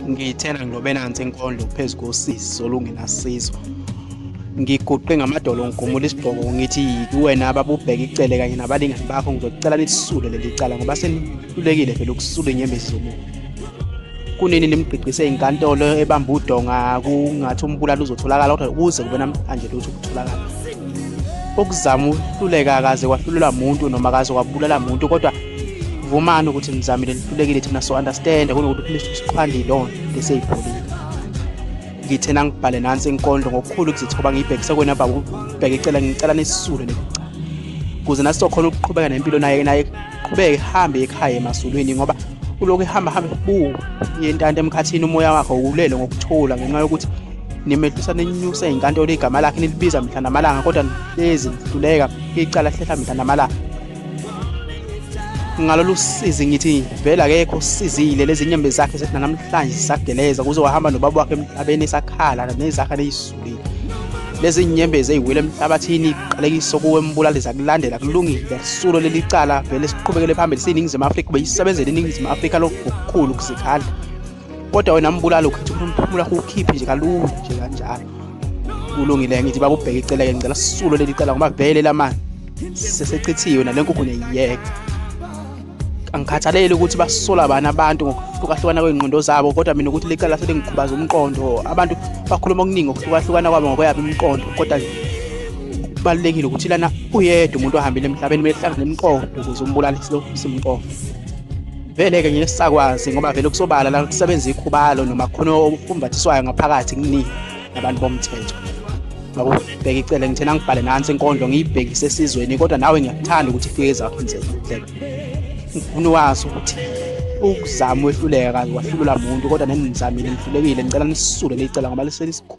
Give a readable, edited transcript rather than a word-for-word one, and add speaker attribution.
Speaker 1: Ngithena ngilobe nansi inkondlo phezu kosizi olungenasizo. Ngiguqe ngamadolo ngigumula isigqoko ngithi kuwena ababubheka icele kanye nabalingani bakho ngizocela nisule leli cala ngoba senihlulekile vele ukusula inyembezi zomuntu. Kunini nimgqigqise inkantolo ebamba udonga kungathi umbulali uzotholakala kodwa ukuze kube namhlanje lutho ukutholakala. Ukuzama uhluleka akaze kwahlulelwa muntu noma akaze kwabulala muntu kodwa vumani ukuthi nizamile nihlulekile thina so understand kunokuthi nisiqhwande ilona leseyipholile. Ngithe nangibhale nansi inkondlo ngokukhulu ukuzithoba ngiyibhekise kwena baba ubheke icela ngicela nisisule leli cala kuze nathi sokhona ukuqhubeka nempilo naye naye qhubeke ehambe ekhaya emasulwini ngoba ulokhu ehamba hambe bu yentanta emkhathini umoya wakhe uwulele ngokuthula ngenxa yokuthi nimehlisa ninyuse inkantolo igama lakhe nilibiza mihla namalanga kodwa lezi nihluleka icala hlehla mihla namalanga ngalolu sizi ngithi vele akekho osizile lezi nyembezi zakhe sethi namhlanje zisageleza kuze wahamba nobaba wakhe emhlabeni esakhala nezakhe neyisulile lezi nyembezi eziwile emhlabathini iqalekiso kuwe mbulali zakulandela kulungile sulo leli cala vele siqhubekele phambili siyiningizimu Afrika beyisebenzele iningizimu Afrika lokukhulu kuzikhandla kodwa wena mbulali ukhetha ukuthi umphumula wakho ukhiphe nje kalula nje kanjalo kulungile ngithi baba ubheke icele-ke ngicela sisulo leli cala ngoba vele lamanzi sesechithiwe nale nkukhu niyiyeka angikhathaleli ukuthi basola bani abantu ngokuhlukahlukana kwey'ngqondo zabo kodwa mina ukuthi lecala selingikhubaza umqondo abantu bakhuluma okuningi ngokuhlukahlukana kwabo ngokweyabo imiqondo kodwa kubalulekile ukuthi lana uyedwa umuntu ohambile emhlabeni kumele hlangane imiqondo ukuze umbulali simqondo vele-ke ngeke sisakwazi ngoba vele kusobala la kusebenza ikhubalo noma khona okumbathiswayo ngaphakathi kuningi nabantu bomthetho ngabo bheka icele ngithena ngibhale nansi inkondlo ngiyibhekise esizweni kodwa nawe ngiyakuthanda ukuthi ifike ezakho indlebe ngifuna wazi ukuthi ukuzama wehluleka kaze wahlulula muntu kodwa nenizamile nihlulekile ngicela nisisule leli cala ngoba liselisikhulu.